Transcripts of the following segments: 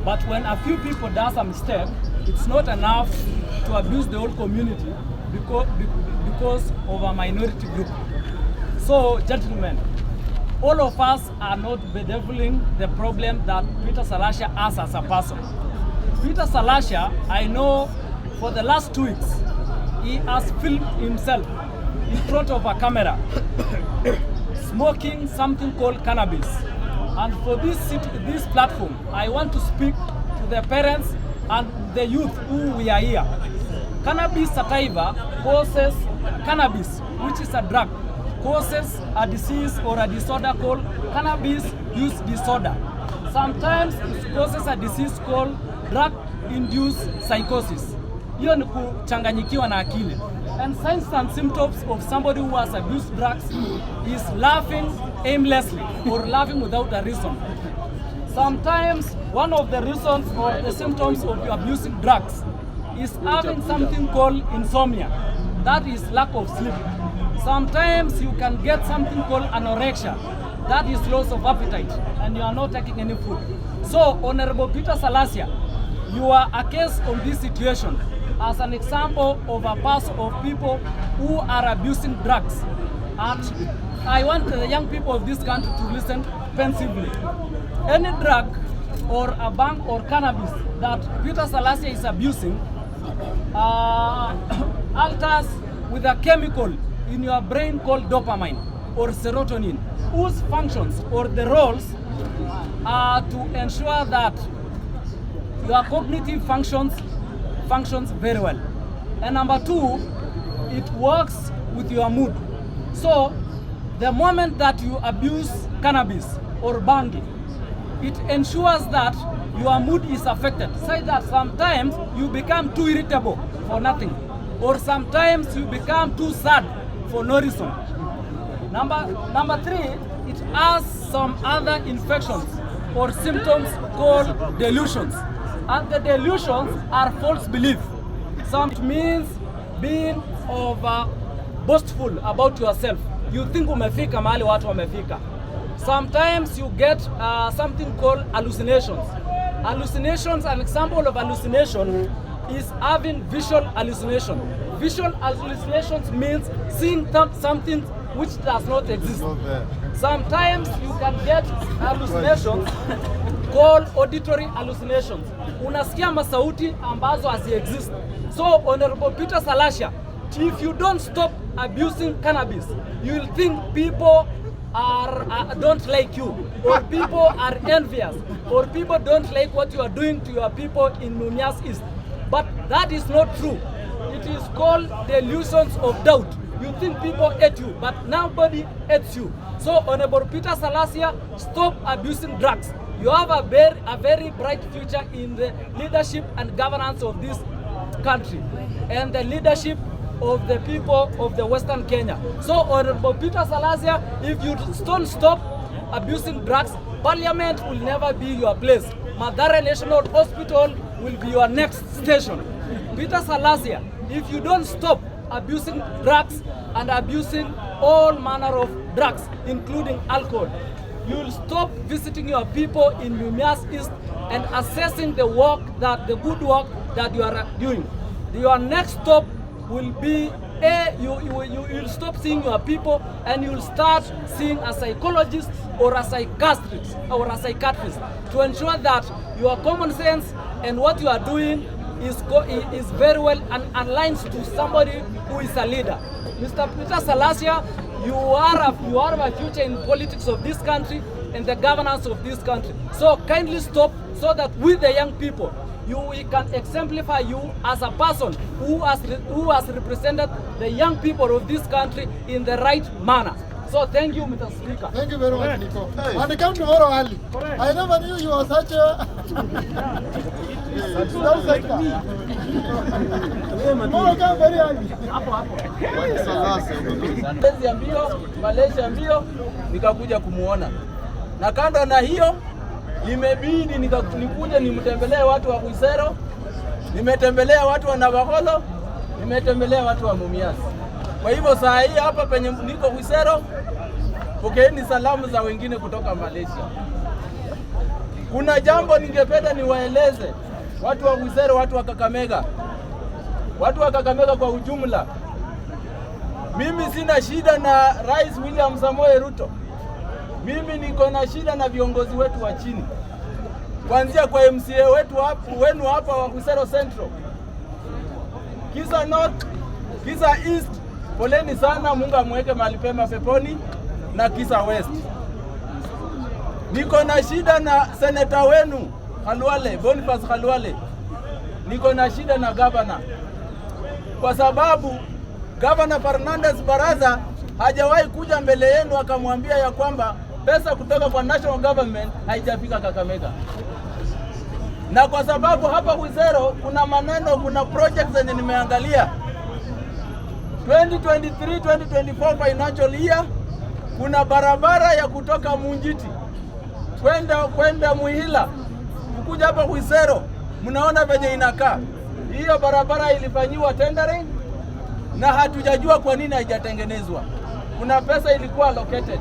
But when a few people does a mistake, it's not enough to abuse the whole community because of a minority group. So, gentlemen, all of us are not bedeviling the problem that Peter Salasya has as a person. Peter Salasya, I know for the last 2 weeks, he has filmed himself in front of a camera smoking something called cannabis. And for this platform, I want to speak to the parents and the youth who we are here. Cannabis sativa causes cannabis, which is a drug, causes a disease or a disorder called cannabis use disorder. Sometimes it causes a disease called drug-induced psychosis. Hiyo ni kuchanganyikiwa na akili. And signs and symptoms of somebody who has abused drugs is laughing aimlessly or laughing without a reason. Sometimes one of the reasons or the symptoms of you abusing drugs is having something called insomnia. That is lack of sleep. Sometimes you can get something called anorexia. That is loss of appetite and you are not taking any food. So, Honorable Peter Salasya, you are a case of this situation as an example of a person of people who are abusing drugs. And I want the young people of this country to listen pensively. Any drug or a bhang or cannabis that Peter Salasya is abusing alters with a chemical in your brain called dopamine or serotonin, whose functions or the roles are to ensure that your cognitive functions very well. And number two, it works with your mood. So the moment that you abuse cannabis or bangi, it ensures that your mood is affected. Say that sometimes you become too irritable for nothing, or sometimes you become too sad for no reason. Number three, it has some other infections or symptoms called delusions. And the delusions are false belief. Some it means being over boastful about yourself. You think umefika mahali watu wamefika. Sometimes you get something called hallucinations. Hallucinations, an example of hallucination is having visual hallucination. Visual hallucinations means seeing something which does not exist. Not there. Sometimes you can get hallucinations called auditory hallucinations. Unasikia masauti ambazo hazi exist. So Honorable Peter Salasya, if you don't stop abusing cannabis, you will think people are don't like you, or people are envious, or people don't like what you are doing to your people in Mumias East. But that is not true. It is called delusions of doubt. You think people hate you, but nobody hates you. So, Honorable Peter Salasya, stop abusing drugs. You have a very bright future in the leadership and governance of this country and the leadership of the people of the Western Kenya. So, Honorable Peter Salasya, if you don't stop abusing drugs, Parliament will never be your place. Mathare National Hospital will be your next station. Peter Salasya, if you don't stop abusing drugs and abusing all manner of drugs, including alcohol, you will stop visiting your people in Mumias East and assessing the good work that you are doing. Your next stop will be a you you you will stop seeing your people and you'll start seeing a psychologist or a psychiatrist to ensure that your common sense and what you are doing is very well and aligns to somebody who is a leader. Mr. Peter Salasya, you are a future in politics of this country and the governance of this country. So kindly stop so that with the young people, you we can exemplify you as a person who has represented the young people of this country in the right manner. So thank you, Mr. Speaker. Thank you very much, Nico. And come tomorrow early. I never knew you were such a Don't such Tomorrow come very early. Malaysia mbio, Malaysia mbio, nikakuja kumuona. Na kando na hiyo, imebidi nikuje nimtembelee watu wa Khwisero, nimetembelea watu wa Navakholo, nimetembelea watu wa Mumias. Kwa hivyo saa hii hapa penye niko Khwisero, pokeeni salamu za wengine kutoka Malaysia. Kuna jambo ningependa niwaeleze watu wa Khwisero, watu wa Kakamega, watu wa Kakamega kwa ujumla. Mimi sina shida na Rais William Samoei Ruto. Mimi niko na shida na viongozi wetu wa chini, kuanzia kwa MCA wetu hapa, wenu hapa wa Khwisero Central, Kisa North, Kisa East, poleni sana, Mungu amweke mahali pema peponi, na Kisa West. Niko na shida na seneta wenu Khalwale, Boniface Khalwale. Niko na shida na gavana kwa sababu Gavana Fernandez Baraza hajawahi kuja mbele yenu akamwambia ya kwamba pesa kutoka kwa national government haijafika Kakamega, na kwa sababu hapa Khwisero kuna maneno, kuna projects zenye nimeangalia 2023 2024 financial year, kuna barabara ya kutoka Munjiti kwenda Muhila kukuja hapa Khwisero, mnaona venye inakaa hiyo barabara ilifanyiwa tendering na hatujajua kwa nini haijatengenezwa. Kuna pesa ilikuwa allocated.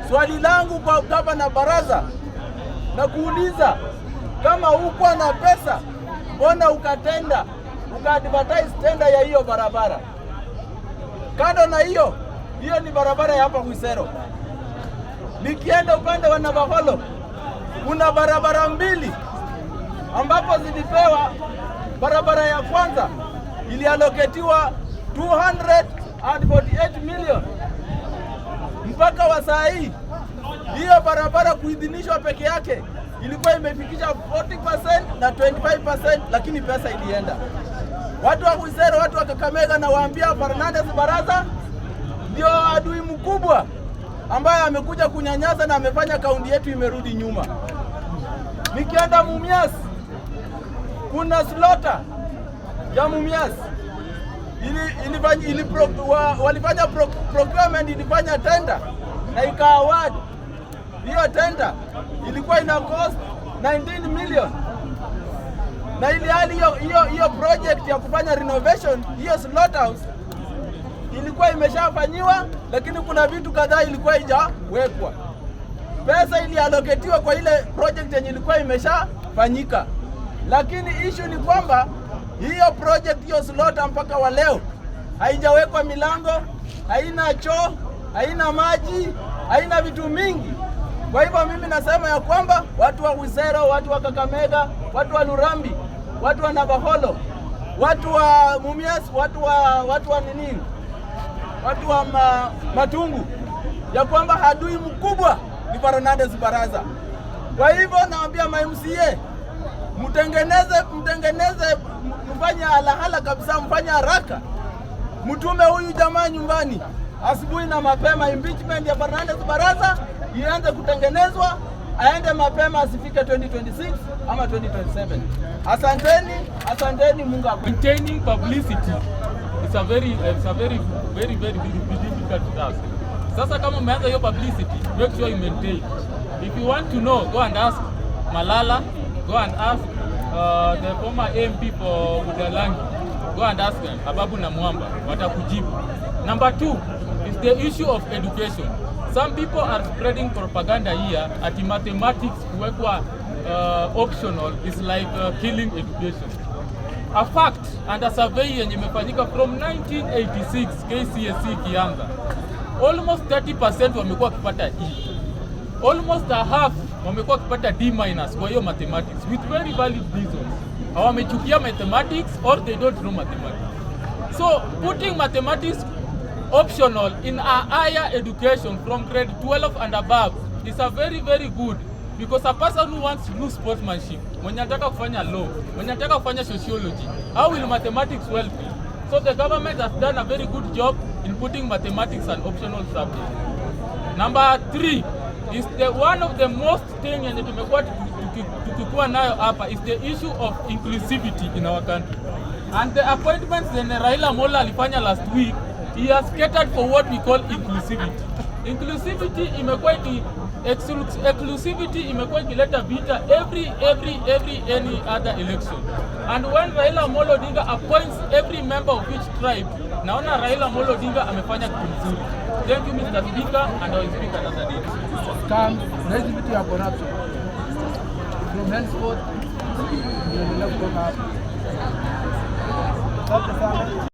Swali langu kwa gavana Baraza na kuuliza kama hukuwa na pesa, mbona ukatender ukaadvertise tender ya hiyo barabara? Kando na hiyo, hiyo ni barabara ya hapa Khwisero. Nikienda upande wa Navakholo kuna barabara mbili ambapo zilipewa. Barabara ya kwanza iliallocatiwa 248 million mpaka wa saa hii hiyo barabara kuidhinishwa peke yake ilikuwa imefikisha 40% na 25%, lakini pesa ilienda. Watu wa Khwisero, watu wa Kakamega, nawaambia Fernandez Baraza ndio adui mkubwa ambaye amekuja kunyanyasa na amefanya kaunti yetu imerudi nyuma. Nikienda Mumias, kuna slaughter ya Mumias ili, ili walifanya procurement, ilifanya tender na ika award. Hiyo tender ilikuwa ina cost 19 million na ili hali hiyo project ya kufanya renovation hiyo slaughterhouse ilikuwa imeshafanyiwa, lakini kuna vitu kadhaa ilikuwa haijawekwa. Pesa iliallocatiwa kwa ile project yenye ilikuwa imeshafanyika, lakini issue ni kwamba hiyo project, hiyo slaughter mpaka wa leo haijawekwa milango, haina choo, haina maji, haina vitu mingi. Kwa hivyo mimi nasema ya kwamba watu wa Khwisero, watu wa Kakamega, watu wa Lurambi, watu wa Navakholo, watu wa Mumias, watu wa nini, watu wa Matungu, ya kwamba adui mkubwa ni Fernandez Baraza. Kwa hivyo naambia ma MCA mtengeneze, mtengeneze, mfanye halahala kabisa, mfanye haraka, mtume huyu jamaa nyumbani asubuhi na mapema. Impeachment ya Fernandez Baraza ianze kutengenezwa, aende mapema, asifike 2026 ama 2027. Asanteni, asanteni, Mungu akubariki. Maintaining publicity is a very very very difficult task. Sasa kama umeanza hiyo publicity, make sure you maintain. If you want to know, go and ask Malala, go and ask the former MP for Budalangi, go and ask them, Ababu Namwamba, watakujibu. Number two is the issue of education. Some people are spreading propaganda here ati mathematics kuwekwa optional is like killing education. A fact and a survey yenye imefanyika from 1986 KCSE ikianza, almost 30% wamekuwa wakipata E, almost a half wamekuwa wakipata D minus kwa hiyo mathematics with very valid reasons. Wamechukia mathematics or they don't know mathematics. So putting mathematics optional in a higher education from grade 12 and above is a very very good, because a person who wants to do sportsmanship, mwenye anataka kufanya law, mwenye anataka kufanya sociology, how will mathematics help him? So the government has done a very good job in putting mathematics an optional subject. Number three is the one of the most thing yenye tumekuwa tukikuwa nayo hapa is the issue of inclusivity in our country. And the appointments zenye Raila Amolo alifanya last week, he has catered for what we call inclusivity. Exclusivity imekuwa ikileta vita every any other election. And when Raila Amolo Odinga appoints every member of each tribe, naona Raila Amolo Odinga amefanya kitu mzuri. Thank you, Mr. Speaker, and I will speak another day. Scam na hizi vitu ya corruption. From henceforth tunaendelea kutoka hapa. Asante sana.